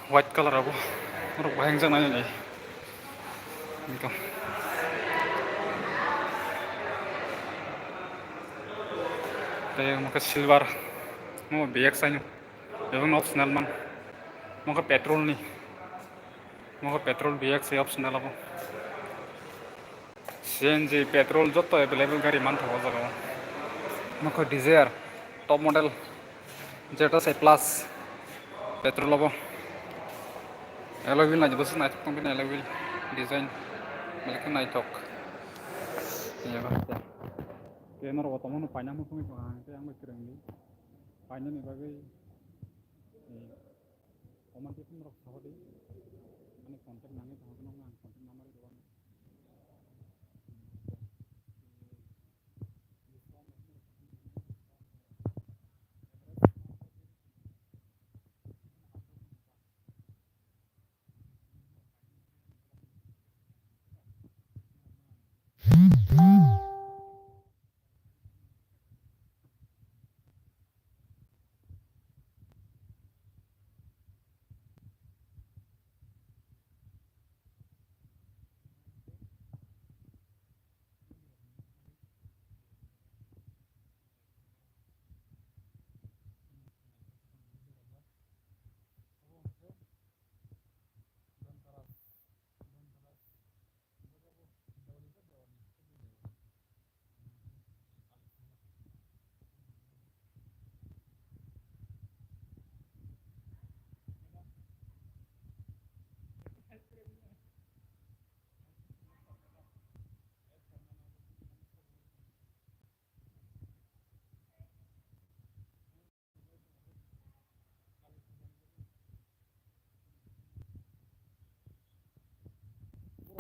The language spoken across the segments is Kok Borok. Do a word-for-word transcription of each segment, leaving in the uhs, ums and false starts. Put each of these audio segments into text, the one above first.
White color abo. Norok bahai wngjak nai nai. Nito. Tei omo khe silver. Omo B X I no. Bebak no optional man. Omo khe petrol ni. Omo khe petrol B X I optional abo. C N G, petrol joto available gari manthogo o jaga o. Nokho Dzire, top model, Z S I plus, petrol obo. Alloy wheel naidi bwswk naithok tong bini alloy wheel design, belai khe naithok. Tei norok bo tongmano paina muchungwi tongo ang tei ang bai kwrwngwi painani bagwi, eh, comment section rok sahodi, ani contact nangwi tongkhe ang contact number rwkha.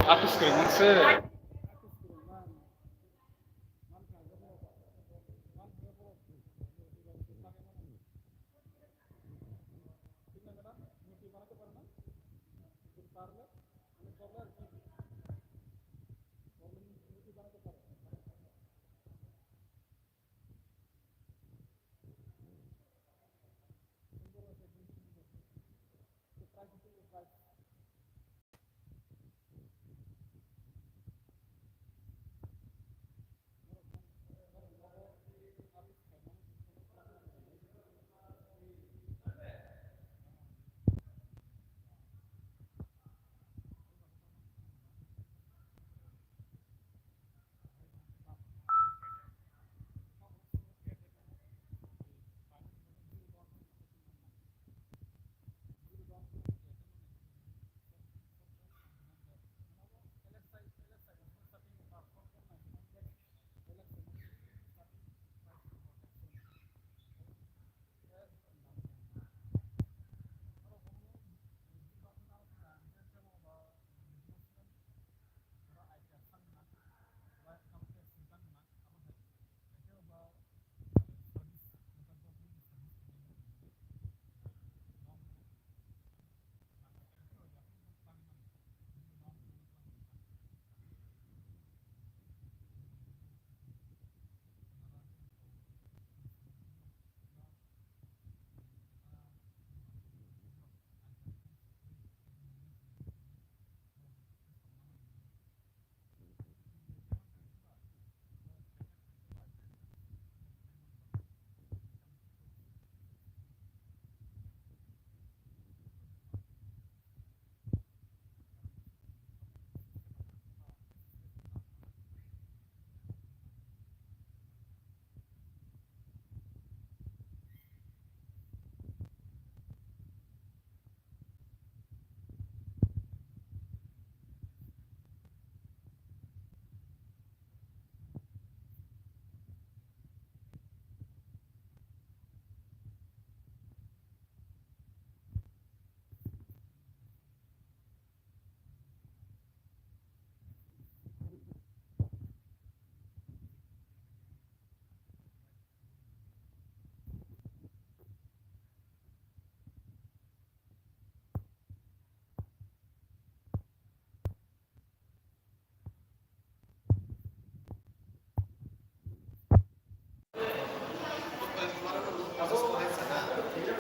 Atus kiri mangse.